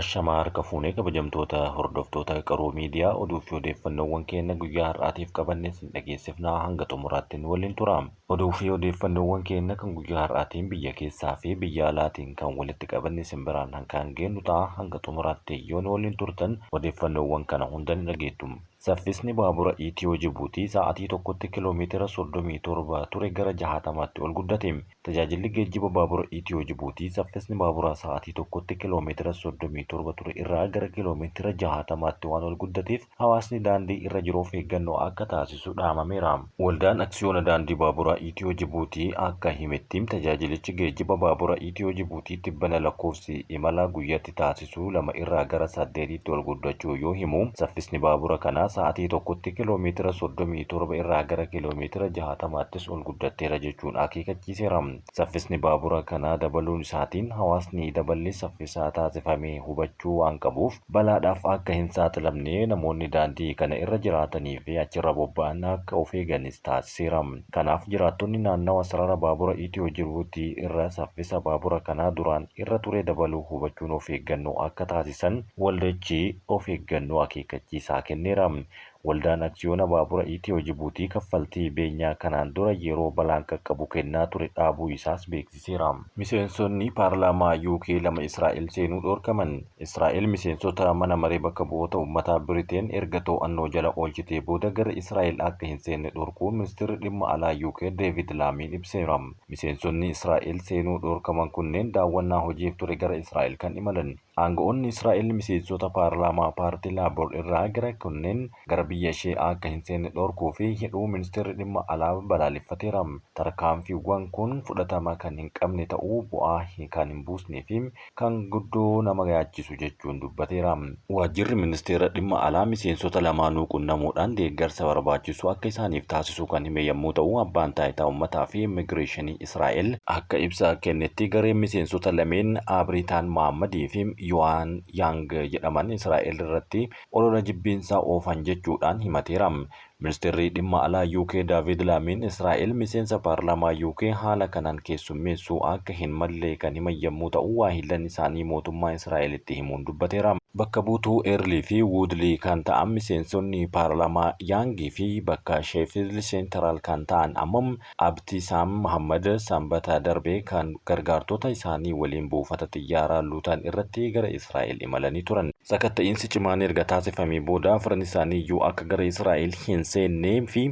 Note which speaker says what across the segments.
Speaker 1: Ashamaa harka fuunee kabajamtoota hordoftoota Qaroo Miidiyaa, oduu fi odeeffannoowwan keenya guyyaa har'aatiif qabanne isin dhageessifnaa, hanga xumuraatti nu waliin tura. Oduu fi odeeffannoowwan keenya kan guyyaa har'aatiin biyya keessaa fi biyya alaatiin kan walitti qabanne isin biraan kan geenyu ta'a. Hanga xumuraatti yoo nu waliin turtan odeeffannoowwan kana hunda ni dhageettu. Saffisni baabura Itiyoo Jibuutii sa'aatii tokkotti kiloomeetira 37 ture gara 60tti ol guddate. Tajaajilli geejjiba baabura Itiyoo Jibuutii saffisni baaburaa sa'aatii tokkotti kiloomeetira 37 ture irraa gara kiloomeetira 60tti waan ol guddateef hawaasni daandii irra jiru of eeggannoo akka taasisu dhaamameera. Waldaan Aksiyoona Daandii Baaburaa Itiyoo Jibuutii akka himetti, tajaajilichi geejjiba baabura Itiyoo Jibuutii tibbana lakkoofsi imala guyyatti taasisu 2 irraa gara 8tti ol guddachuu yoo himu, saffisni baabura kanaa sa'aatii tokkotti kiloomeetira 37 irraa gara kiloomeetira 60ttis ol guddatteera jechuun akeekachiiseera. Saffisni baabura kanaa dabaluun isaatiin hawaasni daballi saffisaa taasifame hubachuu waan qabuuf balaadhaaf akka hin saaxilamne namoonni daandii kana irra jiraatanii fi achirra bobba'an akka of eeganis taasiseera. Kanaaf jiraattonni naannawa sarara baabura Itiyoo Jibuutii irra saffisa baabura kanaa duraan irra ture dabaluu hubachuun of eeggannoo akka taasisan waldichi of eeggannoo akeekkachiisaa kenneera. Waldaan Aksiyoona Baabura Itiyoo Jibuutii kaffaltii beenyaa kanaan dura yeroo balaan qaqqabu kennaa ture dhaabuu isaas beeksiseera. Miseensonni paarlaamaa UK lama Israa'el seenuu dhorkaman. Israa'el miseensota mana maree bakka bu'oota uummataa Biriteen erga to'annoo jala oolchitee booda gara Israa'el akka hin seenne dhorkuu ministirri dhimma alaa UK Deevid Laamiin ibseera. Miseensonni Israa'el seenuu dhorkaman kunneen daawwannaa hojiif ture gara Israa'el kan imalan. Aanga'oonni Israa'el miseensota paarlaamaa paartii Laabor irraa gara kunneen gara biyya ishee akka hin seenne dhorkuu fi hidhuu ministeerri dhimma alaa balaaleffateera. Tarkaanfiiwwan kun fudhatama kan hin qabne ta'uu, bu'aa kan hin buusnee fi kan guddoo nama yaachisu jechuun dubbateera. Waajjirri ministeera dhimma alaa miseensota lamaanuu qunnamuudhaan deeggarsa barbaachisu akka isaaniif taasisu kan hime yommuu ta'u, Abbaan Taayitaa Uummataa fi Immigireeshinii Israa'el akka ibsa kennetti gareen miseensota lameen Abriitaan Mohaammadii fi Yohaan Yaang jedhaman Israa'el irratti olola jibbiinsaa oofan jechuudhaan himateera. Ministeerri dhimma alaa UK Daavid Laamiin Israa'el miseensa paarlaamaa UK haala kanaan keessummeessuu akka hin malle kan himan yommuu ta'u, waahillan isaanii mootummaa Israa'elitti himuun dubbateera. Bakka buutuu Eerlii fi Wuudlii kan ta'an miseensonni paarlaamaa Yaang fi bakka Sheefiild Seentiraal kan ta'an ammoo Abtisaam Mahaammad Sanbata darbe kan gargaartota isaanii waliin buufata xiyyaaraa Luutan irratti gara Israa'el imalanii turan. Sakatta'iinsi cimaan erga taasifamee booda afran isaanii iyyuu akka gara Israa'el hin seennee fi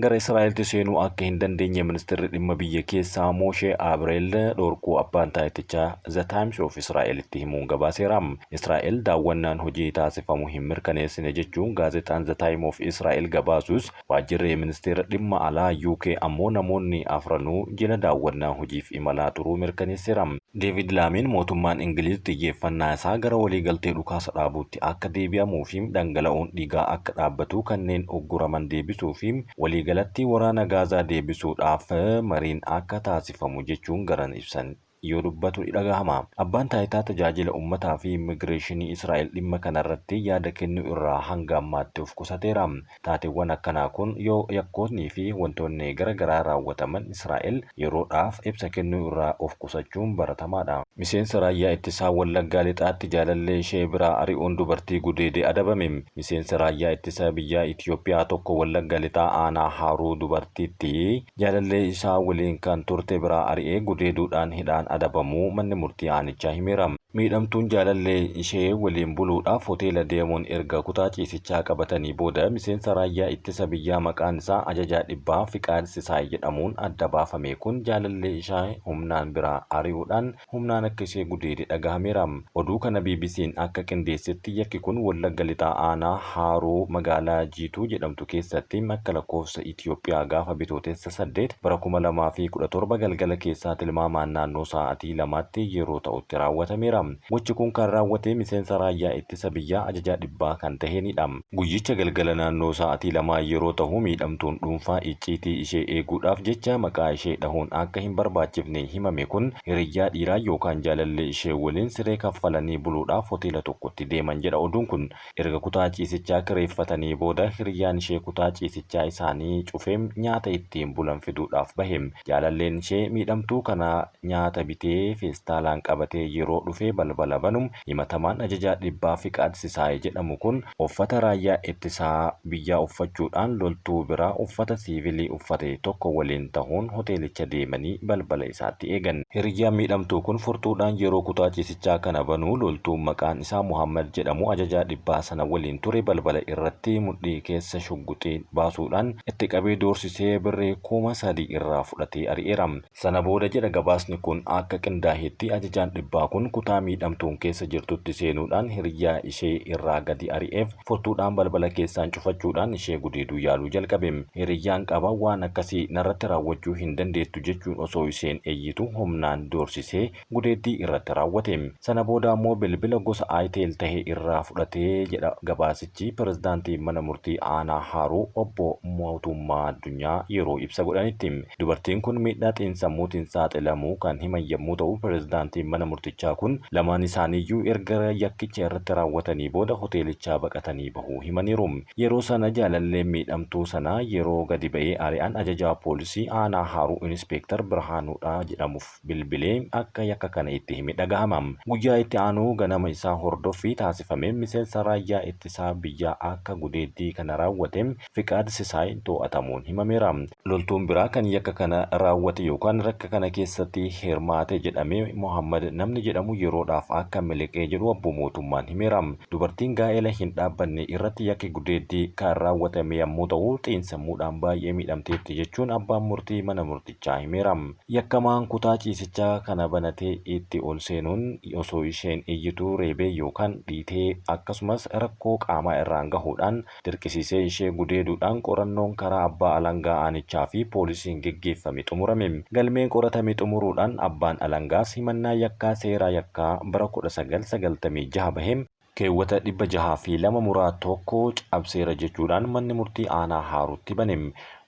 Speaker 1: gara Israa'eltti seenuu akka hin dandeenye ministeerri dhimma biyya keessaa Mooshee Abreel dhorkuu abbaan taayitichaa The Times of Israa'elitti himuun gabaaseera. Israa'el daawwannaan hojii taasifamu hin mirkaneessine jechuun gaazexaan The Time of Israel gabaasus, Waajjirri Ministeera Dhimma Alaa UK ammoo namoonni afranuu jila daawwannaa hojiif imalaa turuu mirkaneesseera. Deevid Laamiin mootummaan Ingiliiz xiyyeeffannaa isaa gara waliigaltee dhukaasa dhaabuutti akka deebi'amuu fi dhangala'oon dhiigaa akka dhaabbatu, kanneen ugguraman deebisuu fi waliigalatti waraana Gaazaa deebisuudhaaf mariin akka taasifamu jechuun garan ibsan yoo dubbatu ni dhagahama. Abbaan Taayitaa Tajaajila Ummataa fi Immigireeshinii Israa'el dhimma kanarratti yaada kennuu irraa hanga ammaatti of qusateera. Taateewwan akkanaa kun yoo yakkootni fi wantoonni gara garaa raawwataman Israa'el yeroodhaaf ibsa kennuu irraa of qusachuun baratamaadha. Miseensa Raayyaa Ittisaa Wallaggaa Lixaatti jaalallee ishee biraa ari'uun dubartii gudeede adabame. Miseensa Raayyaa Ittisa Biyyaa Itiyoophiyaa tokko Wallagga Lixaa Aanaa Haaruu dubartiitti jaalallee isaa waliin kan turte biraa ari'ee gudeeduudhaan hidhaan adabamuu manni murtii aanichaa himeera. Miidhamtuun jaalallee ishee waliin buluudhaaf hoteela deemuun erga kutaa ciisichaa qabatanii booda miseensa raayyaa ittisa biyyaa maqaan isaa Ajajaa Dhibbaa Fiqaad Sisaay jedhamuun adda baafame kun jaalallee ishee humnaan biraa ari'uudhaan humnaan akka ishee gudeede dhagahameera. Oduu kana BBCn akka qindeessetti yakki kun Wallagga Lixaa Aanaa Haaruu magaalaa Jiituu jedhamtu keessatti akka lakkoofsa Itiyoophiyaa gaafa Bitootessa 8 bara 2017 galgala keessaa tilmaamaan naannoo saa'atii 2tti yeroo ta'utti raawwatameera. Gochi kun kan raawwate miseensa raayyaa ittisa biyyaa ajajaa dhibbaa kan taheenidha. Guyyicha galgala naannoo sa'atii lamaa yeroo tahu miidhamtuun dhuunfaa icciitii ishee eeguudhaaf jecha maqaa ishee dhahuun akka hin barbaachifne himame kun hiriyyaa dhiiraa yookaan jaalallee ishee waliin siree kaffalanii buluudhaaf hoteela tokkotti deeman jedha oduun kun. Erga kutaa ciisichaa kireeffatanii booda hiriyyaan ishee kutaa ciisichaa isaanii cufee nyaata ittiin bulan fiduudhaaf bahe. Jaalalleen ishee miidhamtuu kanaa nyaata bitee feestaalaan qabatee yeroo dhufee balbala banu himatamaan ajajaa dhibbaa Fiqaad Sisaay jedhamu kun uffata raayyaa ittisaa biyyaa uffachuudhaan loltuu biraa uffata siivilii uffate tokko waliin tahuun hoteelicha deemanii balbala isaatti eegan. Hiriyyaan miidhamtuu kun furtuudhaan yeroo kutaa ciisichaa kana banu loltuun maqaan isaa Muhammad jedhamu ajajaa dhibbaa sana waliin ture balbala irratti mudhii keessa shugguxii baasuudhaan itti qabee doorsisee birrii 3,000 irraa fudhatee ari'eera. Sana booda jedha gabaasni kun akka qindaahetti ajajaan dhibbaa kun kutaa miidhamtuun keessa jirtutti seenuudhaan hiriyyaa ishee irraa gadi ari'eef furtuudhaan balbala keessaan cufachuudhaan ishee gudeeduu yaaluu jalqabe. Hiriyyaan qaba waan akkasii narratti raawwachuu hin dandeettu jechuun osoo isheen iyyitu humnaan doorsisee gudeeddii irratti raawwate. Sana booda ammoo bilbila gosa Itel tahe irraa fudhatee jedha gabaasichi pirezidaantiin mana murtii aanaa Haaruu obbo Mootummaa Addunyaa yeroo ibsa godhanitti. Dubartiin kun miidhaa xiinsammuutiin saaxilamuu kan himan yommuu ta'u pirezidaantiin mana murtichaa kun lamaan isaaniiyyuu erga yakkicha irratti raawwatanii booda hoteelichaa baqatanii bahuu himaniiru. Yeroo sana jaalalleen miidhamtuu sanaa yeroo gadi ba'ee ari'an ajajaa poolisii aanaa Haaruu Inispeektar Birhaanuudha jedhamuuf bilbilee akka yakka kana itti hime dhagahama. Guyyaa itti aanu ganama isaa hordoffii taasifameen miseensa raayyaa ittisaa biyyaa akka gudeeddii kana raawwate Fiqaad Sisaay to'atamuun himameera. Loltuun biraa kan yakka kana raawwate yookaan rakka kana keessatti hirmaate jedhame Mohammad namni jedhamu yeroodhaaf akka miliqee jedhu obbo Mootummaan himeera. Dubartiin gaa'ela hin dhaabbanne irratti yakki gudeeddii kan raawwatame yommuu ta'u xiinsammuudhaan baay'ee miidhamteetti jechuun abbaan murtii mana murtichaa himeera. Yakkamaan kutaa ciisichaa kana banatee itti ol seenuun osoo isheen iyyituu reebee yookaan dhiitee akkasumas rakkoo qaamaa irraan gahuudhaan dirqisiisee ishee gudeeduudhaan qorannoon karaa abbaa alangaa aanichaa fi poolisiin geggeeffame xumurame. Galmeen qoratame xumuruudhaan abbaan alangaas himannaa yakkaa seeraa yakkaa bara 1996 bahe keewwata 602 muraa 1 cabseera jechuudhaan manni murtii aanaa Haaruutti bane.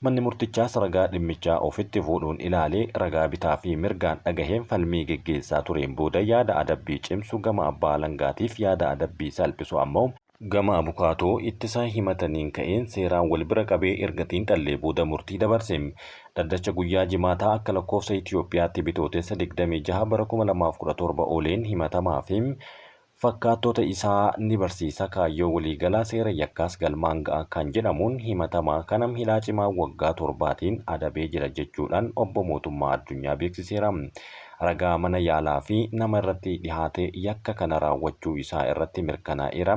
Speaker 1: Manni murtichaas ragaa dhimmichaa ofitti fuudhuun ilaalee ragaa bitaa fi mirgaan dhagaheen falmii geggeessaa tureen booda yaada adabbii cimsu gama abbaa alangaatiif yaada adabbii salphisu ammoo gama abukaatoo ittisa himataniin ka'een seeraan wal bira qabee erga xiinxallee booda murtii dabarse. Dhaddacha guyyaa Jimaataa akka lakkoofsa Itiyoophiyaatti Bitootessa 26 bara 2017 ooleen himatamaa fi fakkaattota isaa ni barsiisa kaayyoo waliigalaa seera yakkaas galmaan ga'a kan jedhamuun himatamaa kana hidhaa cimaa waggaa 7tiin adabee jira jechuudhaan obbo Mootummaa Addunyaa beeksiseera. Ragaa mana yaalaa fi nama irratti dhihaate yakka kana raawwachuu isaa irratti mirkanaa'eera.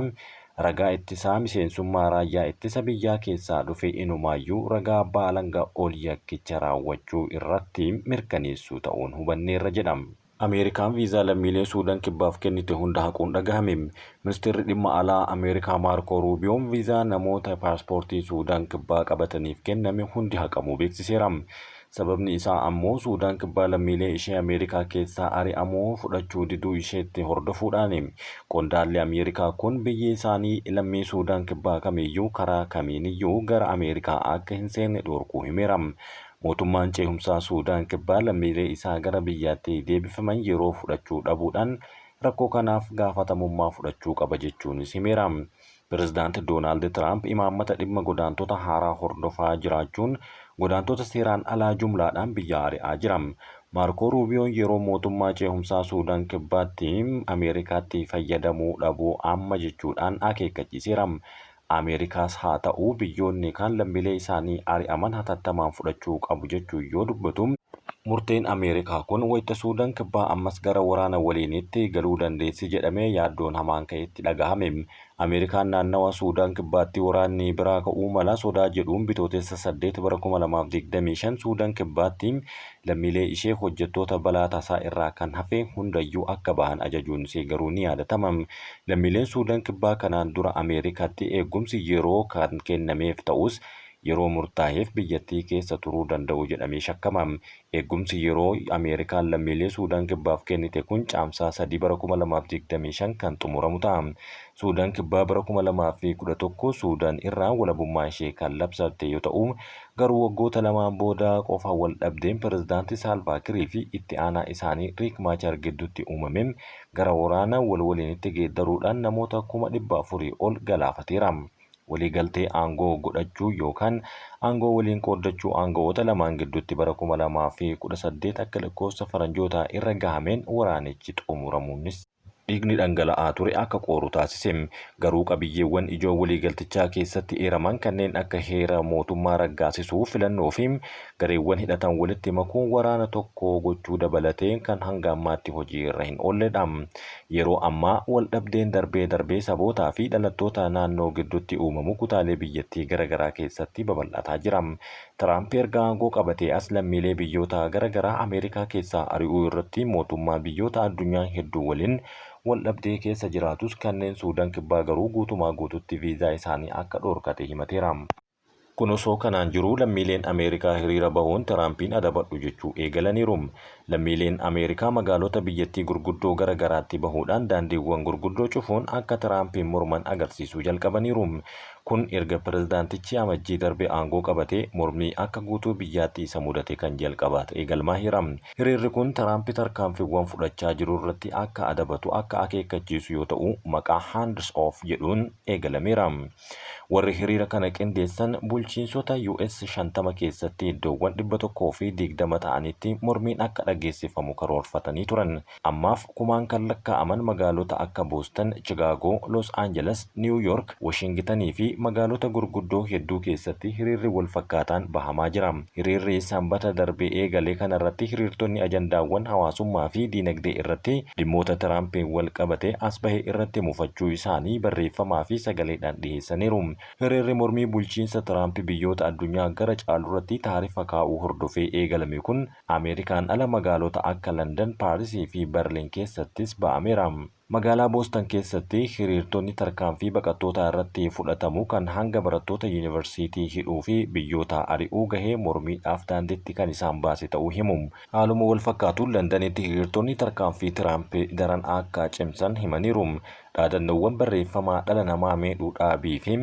Speaker 1: Ragaa ittisaa miseensummaa raayyaa ittisa biyyaa keessaa dhufe inumaayyuu ragaa abbaa alangaa ol yakkicha raawwachuu irratti mirkaneessuu ta'uun hubanneerra jedha. Ameerikaan viizaa lammiilee Suudan Kibbaaf kennite hunda haquun dhagahame. Ministeerri Dhimma Alaa Ameerikaa Maarkoo Ruubiyoon viizaa namoota paaspoortii Suudan Kibbaa qabataniif kenname hundi haqamuu beeksiseera. Sababni isaa ammoo Suudan Kibbaa lammiilee ishee Ameerikaa keessaa ari'amuu fudhachuu diduu isheetti hordofuudhaani. Qondaalli Ameerikaa kun biyyi isaanii lammii Suudan Kibbaa kamiiyyuu karaa kamiiniyyuu gara Ameerikaa akka hin seenne dhorkuu himeera. Mootummaan Cehumsaa Suudaan Kibbaa lammiilee isaa gara biyyaatti deebifaman yeroo fudhachuu dhabuudhaan rakkoo kanaaf gaafatamummaa fudhachuu qaba jechuunis himeera. Pirezidaant Doonaald Tiraamp imaammata dhimma godaantota haaraa hordofaa jiraachuun godaantota seeraan alaa jumlaadhaan biyyaa ari'aa jira. Maarkoo Ruubiyoon yeroo mootummaa cehumsaa Suudaan Kibbaatti Ameerikaatti fayyadamuu dhabuu amma jechuudhaan akeekkachiiseera. Ameerikaas haa ta'u biyyoonni kaan lammiilee isaanii ari'aman hatattamaan fudhachuu qabu jechuun yoo dubbatu, murteen Ameerikaa kun wayita Suudaan Kibbaa ammas gara waraana waliiniitti galuu dandeessi jedhamee yaaddoon hamaan ka'etti dhagahame. Ameerikaan naannawa Suudaan Kibbaatti waraanni biraa ka'uu mala sodaa jedhuun Bitootessa 8 bara 2025 Suudaan Kibbaatti lammiilee ishee hojjettoota balaa tasaa irraa kan hafe hundayyuu akka bahan ajajuun ishee garuu ni yaadatama. Lammiileen Suudaan Kibbaa kanaan dura Ameerikaatti eegumsi yeroo kan kennameef ta'us yeroo murtaaheef biyyattii keessa turuu danda'u jedhamee shakkama. Eegumsi yeroo Ameerikaan lammiilee Suudaan Kibbaaf kennite kun Caamsaa 3 bara 2025 kan xumuramu ta'a. Suudaan Kibbaa bara 2011 Suudaan irraa walabummaa ishee kan labsatte yoo ta'u, garuu waggoota lamaan booda qofa wal dhabdeen pirezidaanti Saalvaa Kirii fi itti aanaa isaanii Riik Maachaar gidduutti uumame gara waraana wal waliinitti geeddaruudhaan namoota 400,000 ol galaafateera. Waliigaltee aangoo godhachuu yookaan aangoo waliin qooddachuu aanga'oota lamaan gidduutti bara 2018 akka lakkoofsa faranjootaa irra gahameen waraanichi xumuramuunis dhiigni dhangala'aa ture akka qooru taasise. Garuu qabiyyeewwan ijoo waliigaltichaa keessatti eeraman kanneen akka heera mootummaa raggaasisuu, filannoo fi gareewwan hidhatan walitti makuun waraana tokko gochuu dabalatee kan hanga ammaatti hojii irra hin oolledha. Yeroo ammaa waldhabdeen darbee darbee sabootaa fi dhalattoota naannoo gidduutti uumamu kutaalee biyyattii garaagaraa keessatti babal'ataa jira. Tiraamp erga aangoo qabatee as lammiilee biyyoota garaagaraa Ameerikaa keessaa ari'uu irratti mootummaa biyyoota addunyaa hedduu waliin waldhabdee keessa jiraatus, kanneen Suudaan Kibbaa garuu guutumaa guututti viizaa isaanii akka dhorkate himateera. Kun osoo kanaan jiruu lammiileen Ameerikaa hiriira bahuun Tiraampiin adabadhu jechuu eegalaniiru. Lammiileen Ameerikaa magaalota biyyattii gurguddoo gara garaatti bahuudhaan daandiiwwan gurguddoo cufuun akka Tiraampiin morman agarsiisuu jalqabaniiru. Kun erga pirezidaantichi Amajjii darbe aangoo qabatee mormii akka guutuu biyyaatti isa mudate kan jalqabaa ta'e galmaaheera. Hiriirri kun Tiraamp tarkaanfiiwwan fudhachaa jiru irratti akka adabatu akka akeekkachiisu yoo ta'u, maqaa Hands Off jedhuun eegalameera. Warri hiriira kana qindeessan bulchiinsota US 50 keessatti iddoowwan 120 ta'anitti mormiin akka dhageessifamu karoorfatanii turan. Ammaaf kumaan kan lakkaa'aman magaalota akka Booston, Chicago, Los Angeles, New York, Washingtonii fi magaalota gurguddoo hedduu keessatti hiriirri wal fakkaataan bahamaa jira. Hiriirri Sanbata darbe eegale kanarratti hiriirtonni ajandaawwan hawaasummaa fi diinagdee irratti dhimmoota Tiraampiin wal qabate as bahe irratti mufachuu isaanii barreeffamaa fi sagaleedhaan dhiheessaniiru. Hiriirri mormii bulchiinsa Tiraamp biyyoota addunyaa gara caalurratti taarifa kaa'uu hordofee eegalame kun Ameerikaan ala magaalota akka London, Paarisii fi Berliin keessattis ba'ameera. Magaalaa Booston keessatti hiriirtonni tarkaanfii baqattootaa irratti fudhatamu kan hanga barattoota yuunivarsiitii hidhuu fi biyyoota ari'uu gahee mormiidhaaf daandiitti kan isaan baase ta'uu himu. Haaluma wal fakkaatuun Londanitti hiriirtonni tarkaanfii Tiraamp daran akka cimsan himaniiru. Dhaadannoowwan barreeffamaa dhala namaa miidhuu dhaabii fi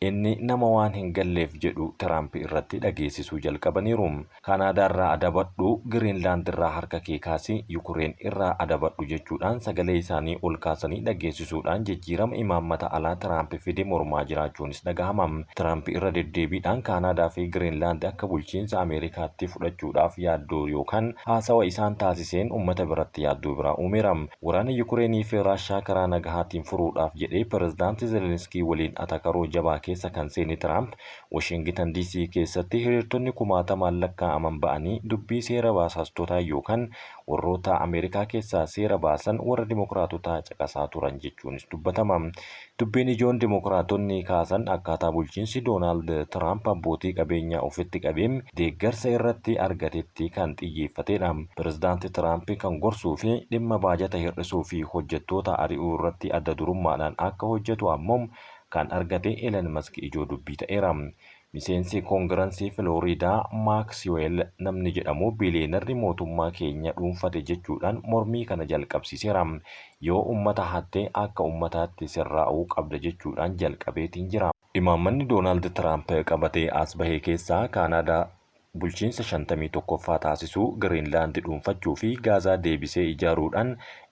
Speaker 1: inni nama waan hin galleef jedhu Tiraamp irratti dhageessisuu jalqabaniiru. Kaanaadaarraa adabadhu, Giriinlaand irraa harka kee kaasi, Yukureen irraa adabadhu jechuudhaan sagalee isaanii ol kaasanii dhageessisuudhaan jijjiirama imaammata alaa Tiraamp fide mormaa jiraachuunis dhagahama. Tiraamp irra deddeebiidhaan Kaanaadaa fi Giriinlaand akka bulchiinsa Ameerikaatti fudhachuudhaaf yaaddoo yookaan haasawa isaan taasiseen uummata biratti yaaddoo biraa uumeera. Waraana Yukureenii fi Raashaa karaa nagahaatiin furuudhaaf jedhee pirezidaantii Zelenskii waliin atakaroo jabaa keessa kan seene Tiraamp, Washingitan DC keessatti hiriirtonni kumaatamaan lakkaa'aman ba'anii dubbii seera baasaastotaa yookaan warroota Ameerikaa keessaa seera baasan warra Dimokiraatotaa caqasaa turan jechuunis dubbatama. Dubbiin ijoon Dimokiraatonni kaasan akkaataa bulchiinsi Doonaald Tiraamp abbootii qabeenyaa ofitti qabee deeggarsa irratti argatetti kan xiyyeeffatedha. Pirezidaanti Tiraamp kan gorsuu fi dhimma baajata hir'isuu fi hojjettoota ari'uu irratti adda durummaadhaan akka hojjetu ammoo kan argate Elon Musk ijoo dubbii ta'eera. Miseensi Koongiransii Filooriidaa Maaksiweel namni jedhamu biliyeenarri mootummaa keenya dhuunfate jechuudhaan mormii kana jalqabsiiseera. Yoo ummata hatte akka ummataatti sirraa'uu qabda jechuudhaan jalqabeetiin jira. Imaammanni Doonaald Tiraamp qabatee as bahe keessaa Kaanaadaa bulchiinsa 51ffaa taasisuu, Giriinlaand dhuunfachuu fi Gaazaa deebisee ijaaruudhaan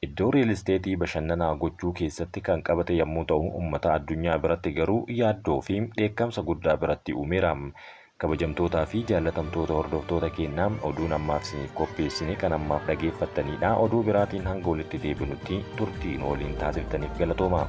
Speaker 1: iddoo riil isteetii bashannanaa gochuu keessatti kan qabate yommuu ta'u, ummata addunyaa biratti garuu yaaddoo fi dheekkamsa guddaa biratti uumeera. Kabajamtootaa fi jaallatamtoota hordoftoota keenyaa, oduun ammaaf isiniif qopheessine kan ammaaf dhageeffattanidha. Oduu biraatiin hanga walitti deebinutti turtii nu waliin taasiftaniif galatooma.